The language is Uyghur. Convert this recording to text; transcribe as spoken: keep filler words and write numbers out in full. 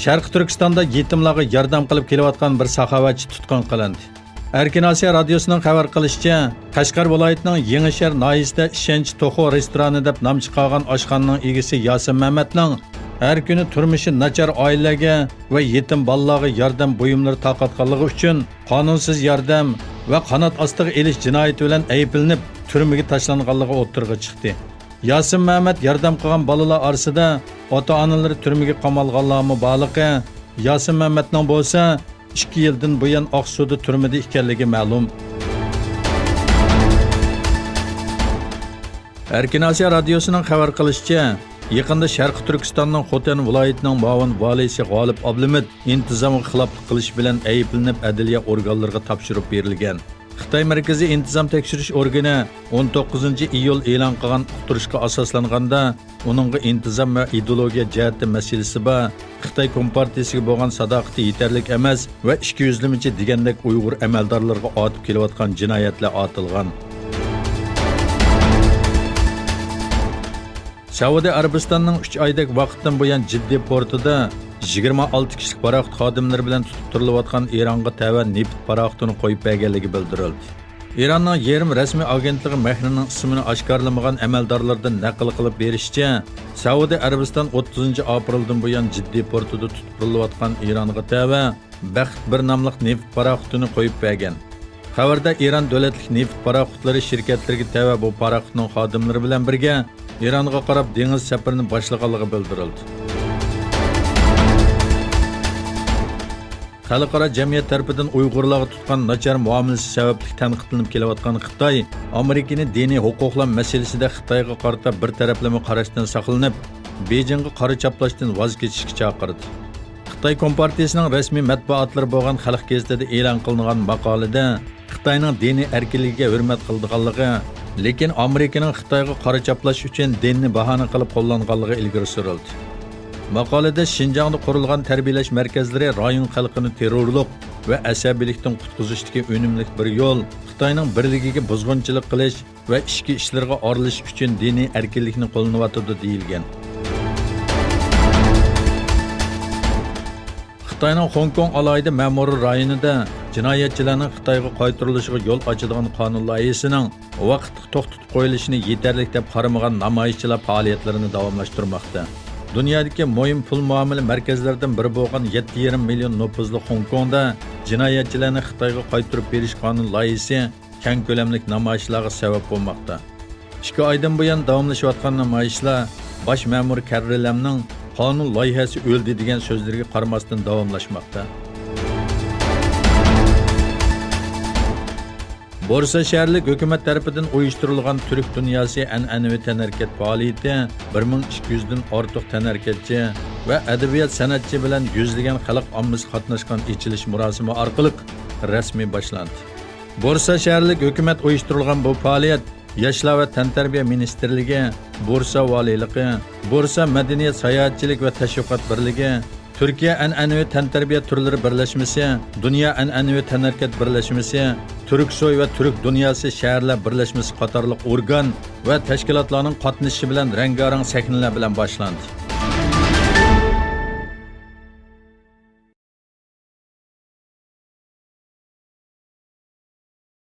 شەرقىي تۈركىستاندا يېتىملارغا ياردەم قىلىپ كېلىۋاتقان بىر ساخاۋەتچى تۇتقۇن قىلىندى. ئەركىن ئاسىيا رادىيوسىنىڭ خەۋەر قىلىشىچە، قەشقەر ۋىلايىتىنىڭ يېڭىشەھەر ناھىيىسىدە ئىشەنچ توخۇ رېستورانى دەپ نام چىقارغان ئاشخانىنىڭ ئىگىسى ياسىن مەمەتنىڭ ھەر كۈنى تۇرمۇشى ناچار ئائىلىلەرگە ۋە يېتىم بالىلارغا ياردەم بۇيۇملىرى تارقاتقانلىقى ئۈچۈن قانۇنسىز ياردەم ۋە قانات ئاستىغا ئېلىش جىنايىتى بىلەن ئەيىبلىنىپ، تۈرمىگە تاشلانغانلىقى ئوتتۇرىغا چىقتى. ياسىن مەمەت ياردەم قىلغان بالىلار ئارىسىدا ئاتا-ئانىلىرى تۈرمىگە قامالغانلارمۇ بارلىقى، ياسىن مەمەتنىڭ بولسا ئىككى يىلدىن بۇيان ئاقسۇدا تۈرمىدە ئىكەنلىكى مەلۇم. ئەركىن ئاسىيا رادىيوسىنىڭ خەۋەر قىلىشىچە، يېقىندا شەرقىي تۈركىستاننىڭ خوتەن ۋىلايىتىنىڭ مۇئاۋىن ۋالىيسى غالىپ ئابلىمىت ئىنتىزامغا خىلاپلىق قىلىش بىلەن ئەيىبلىنىپ، ئەدلىيە ئورگانلىرىغا تاپشۇرۇپ بېرىلگەن. خىتاي مەركىزىي ئىنتىزام تەكشۈرۈش ئورگىنى ئون توققۇزىنچى ئىيۇل ئېلان قىلغان ئۇقتۇرۇشقا ئاساسلانغاندا، ئۇنىڭغا ئىنتىزام ۋە ئىدېئولوگىيە جەھەتتە مەسىلىسى بار خىتاي كومپارتىيىسىگە بولغان ساداقىتى يېتەرلىك ئەمەس ۋە ئىككى يۈزلىمىچى دېگەندەك ئۇيغۇر ئەمەلدارلىرىغا ئارتىپ كېلىۋاتقان جىنايەتلەر ئارتىلغان. سەئۇدى ئەرەبىستاننىڭ ئۈچ ئايدەك ۋاقىتتىن بۇيان جىددىي پورتىدا يىگىرمە ئالتە كىشىلىك پاراخوت خادىملىرى بىلەن تۇتۇپ تۇرۇلۇۋاتقان ئىرانغا تەۋە نېفىت پاراخوتىنى قويۇپ بەرگەنلىكى بىلدۈرۈلدى. ئىراننىڭ يېرىم رەسمىي ئاگېنتلىقى مەھرىنىڭ ئىسمىنى ئاشكارىلىمىغان ئەمەلدارلاردىن نەقىل قىلىپ بېرىشىچە، سەئۇدى ئەرەبىستان ئوتتۇزىنچى ئاپرېلدىن بۇيان جىددىي پورتىدا تۇتۇپ تۇرۇلۇۋاتقان ئىرانغا تەۋە بەخت بىر ناملىق نېفىت پاراخوتىنى قويۇپ بەرگەن. خەۋەردە ئىران دۆلەتلىك نېفىت پاراخوتلىرى شىركەتلىرىگە تەۋە بۇ پاراخوتنىڭ خادىملىرى بىلەن بىرگە ئىرانغا قاراپ دېڭىز سەپىرىنى باشلىغانلىقى بىلدۈرۈلدى. خەلقئارا جەمئىيەت تەرىپىدىن ئۇيغۇرلارغا تۇتقان ناچار مۇئامىلىسى سەۋەبلىك تەنقىدلىنىپ كېلىۋاتقان خىتاي، ئامېرىكىنى دىنىي ھوقۇقلار مەسىلىسىدە خىتايغا قارىتا بىر تەرەپلىمە قاراشتىن ساقلىنىپ، بېيجىڭغا قارا چاپلاشتىن ۋاز كېچىشكە چاقىردى. خىتاي كومپارتىيىسىنىڭ رەسمىي مەتبۇئاتلىرى بولغان خەلق گېزىتىدە ئېلان قىلىنغان ماقالىدە، خىتاينىڭ دىنىي ئەركىنلىكىگە ھۆرمەت قىلىدىغانلىقى، لېكىن ئامېرىكىنىڭ خىتايغا قارا چاپلاش ئۈچۈن دىننى باھانە قىلىپ قوللانغانلىقى ئىلگىرى سۈرۈلدى. ماقالىدە شىنجاڭدا قۇرۇلغان تەربىيەلەش مەركەزلىرى رايون خەلقىنى تېررورلۇق ۋە ئەسەبىيلىكتىن قۇتقۇزۇشتىكى ئۈنۈملۈك بىر يول، خىتاينىڭ بىرلىكىگە بۇزغۇنچىلىق قىلىش ۋە ئىچكى ئىشلىرىغا ئارىلىشىش ئۈچۈن دىنىي ئەركىنلىكنى قوللىنىۋاتىدۇ دېيىلگەن. خىتاينىڭ خوڭكوڭ ئالاھىدە مەمۇرىي رايونىدا جىنايەتچىلەرنىڭ خىتايغا قايتۇرۇلۇشىغا يول ئاچىدىغان قانۇن لايىھىسىنىڭ ۋاقىتلىق توختىتىپ قويۇلۇشىنى يېتەرلىك دەپ قارىمىغان نامايىشچىلار پائالىيەتلىرىنى داۋاملاشتۇرماقتا. دۇنيادىكى مۇھىم پۇل مۇئامىلە مەركەزلىرىدىن بىرى بولغان يەتتە يېرىم مىليون نوپۇزلۇق خوڭكوڭدا جىنايەتچىلەرنى خىتايغا قايتۇرۇپ بېرىش قانۇن لايىھىسى كەڭ كۆلەملىك نامايىشلارغا سەۋەب بولماقتا. ئىككى ئايدىن بۇيان داۋاملىشىۋاتقان نامايىشلار باش مەمۇر كەررى لەمنىڭ «قانۇن لايىھەسى ئۆلدى» دېگەن سۆزلىرىگە قارىماستىن داۋاملاشماقتا. بورسا شەھەرلىك ھۆكۈمەت تەرىپىدىن ئۇيۇشتۇرۇلغان تۈرك دۇنياسى ئەنئەنىۋى تەنھەرىكەت پائالىيىتى بىر مىڭ ئىككى يۈزدىن ئارتۇق تەنھەرىكەتچى ۋە ئەدەبىيات سەنئەتچى بىلەن يۈزلىگەن خەلق ئاممىسى قاتناشقان ئېچىلىش مۇراسىمى ئارقىلىق رەسمىي باشلاندى. بورسا شەھەرلىك ھۆكۈمەت ئۇيۇشتۇرۇلغان بۇ پائالىيەت ياشلار ۋە تەنتەربىيە مىنىستىرلىكى، بورسا ۋالىيلىقى، بورسا مەدەنىيەت، ساياھەتچىلىك ۋە تەشۋىقات بىرلىكى، تۈركىيە ئەنئەنىۋى تەنتەربىيە تۈرلىرى بىرلەشمىسى، دۇنيا ئەنئەنىۋى تەنھەرىكەت بىرلەشمىسى، تۈركسوي ۋە تۈرك دۇنياسى شەھەرلەر بىرلەشمىسى قاتارلىق ئورگان ۋە تەشكىلاتلارنىڭ قاتنىشىشى بىلەن رەڭگارەڭ سەھنىلەر بىلەن باشلاندى.